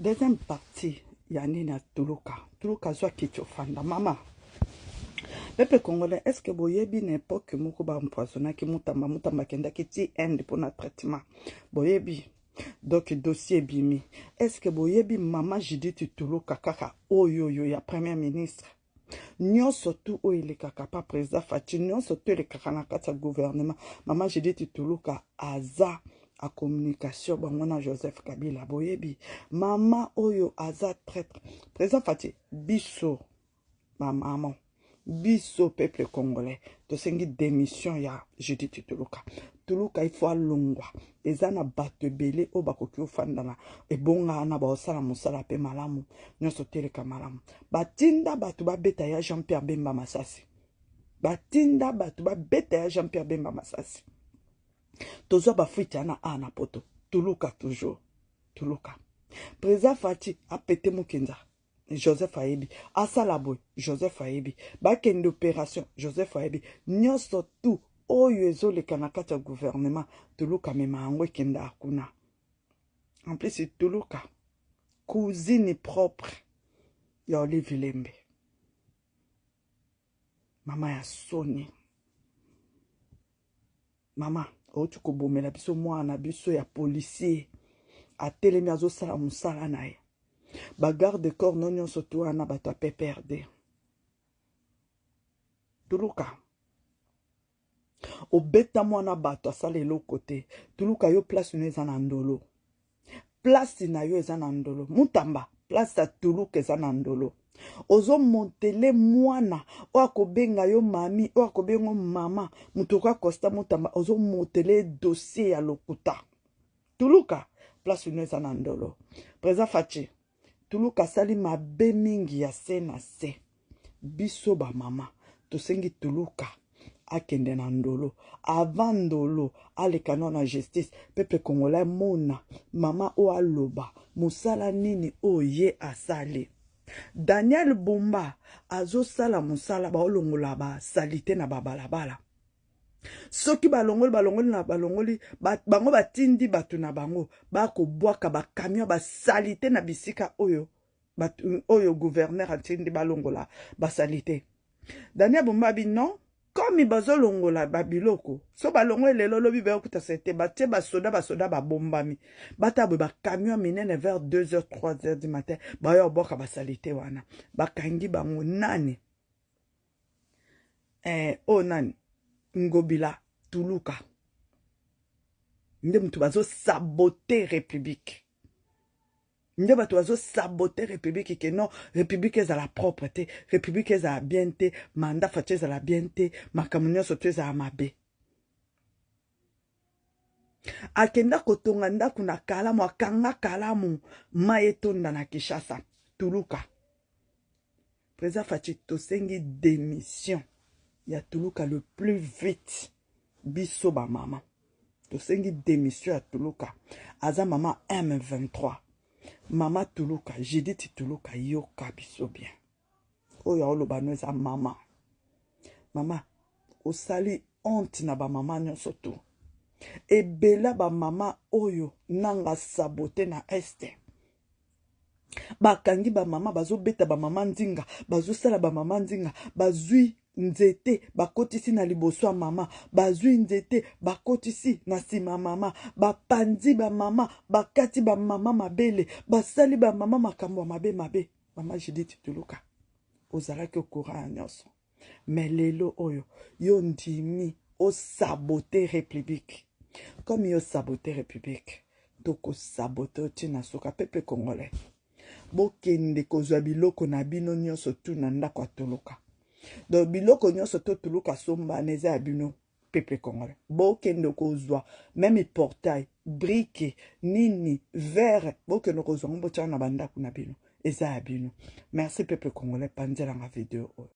Deuxième partie ya nini ya Tuluka. Tuluka zwa kiti ofanda mama. Peuple congolais, est-ce que boyebi na époque moko ba empoisonnaki Mutamba, Mutamba akendaki ti Inde pona traitement. Boyebi donc dossier ebimi. Est-ce que boyebi mama Judith Tuluka kaka oyo yo ya premier ministre? Nyonso tu oyo elekaka pa président Fatshi, nyonso tu elekaka na kati ya gouvernement, mama Judith Tuluka aza a communication bango na Joseph Kabila. Boyebi mama oyo aza traître. Président Fatshi, biso ba maman, biso peuple congolais tosengi démission ya Judith Tuluka. Tuluka il faut alongwa. Eza na bato ebele oyo bakoki ofanda na ebonga wana, baosala mosala mpe malamu, nyonso teleka malamu. Batinda bato babeta ya Jean-Pierre Bemba masasi, batinda bato babeta ya Jean-Pierre Bemba masasi. Tozwa bafuite wana a na poto. Tuluka toujours Tuluka. Président Fatshi apete mokenza, Joseph ayebi asala boye, Joseph ayebi bakende opération, Joseph ayebi nyonso tu oyo ezoleka na kati ya gouvernement. Tuluka mema yango ekendaka kuna. En plus Tuluka cousine propre ya Olive Lembe, mama ya soni. Mama outi kobomela biso mwana biso ya policier, atelemi azosala mosala na ye. Bagarde corps no nyonso tu wana bato ya PPRD. Tuluka obeta mwana bato asala eloko te. Tuluka yo place no eza na ndolo, place na yo eza na ndolo. Mutamba, place ya Tuluka eza na ndolo. Ozomontele mwana oyo akobenga yo mami, oyo akobenga mama, moto okoya Costa Mutamba, ozomotele dossier ya lokuta. Tuluka place no eza na ndolo. Président Fatshi, Tuluka asali mabe mingi ya se na se. Biso bamama tosengi Tuluka akende na ndolo. Avant ndolo aleka no na justice, peuple congolais mona mama oyo aloba mosala nini oyo ye asali. Daniel Bumba azosala mosala, baolongola basalite na babalabala. Soki balongoli, balongoli na balongoli bango, batindi bato na bango bakobwaka bacamion basalite na bisika oyo oyo gouverneur atindi balongola basalite. Daniel Bumba bi non, komi bazolongola babiloko, so balongoli lelo, lobi bayokuta sete batie basoda, basoda babombami, bata boye bacamion minene vers 2 h 3 h du matin baya obwaka basalite wana. Bakangi bango nani? Oyo nani? Ngobila. Tuluka nde moto bazosabote république, nde bato bazosabote république ke non, république ezala propre te, république ezala bien te, mandat Fatshi ezala bien te, makambo nyonso to ezala mabe. Akenda kotonga ndako na Kalamu, akanga Kalamu, mai etonda na Kinshasa. Tuluka, président Fatshi, tosengi démission ya Tuluka le plus vite. Biso bamama tosengi démission ya Tuluka, aza mama M23. Mama Tuluka, Judith Tuluka, yoka biso bien. Oyo aoloba no eza mama. Mama, osali honte na bamama nyonso tu. Ebela bamama oyo nanga sabote na este, bakangi bamama, bazobeta bamama nzinga, bazosala bamama nzinga, bazwi nzete bakotisi na liboso ya mama, bazwi nzete bakotisi na nsima mama, bapanzi bamama, bakati bamama mabele, basali bamama makambo ya mabe mabe. Mama Judith Tuluka, ozalaki au courant ya nyonso, mais lelo oyo yo ndimi osabote république. Comme yo sabote république, tokosabote otina suka. Peuple congolais, bokende kozwa biloko na bino nyonso tu na ndako ya Tuluka. Donc biloko nyonso to Tuluka sombana eza ya bino, peuple congolais. Bokende kozwa même portail, brique, nini, verre, bokende kozwa ngo, botiaka na bandako na bino, eza ya bino. Merci peuple congolais, panzelanga video oyo.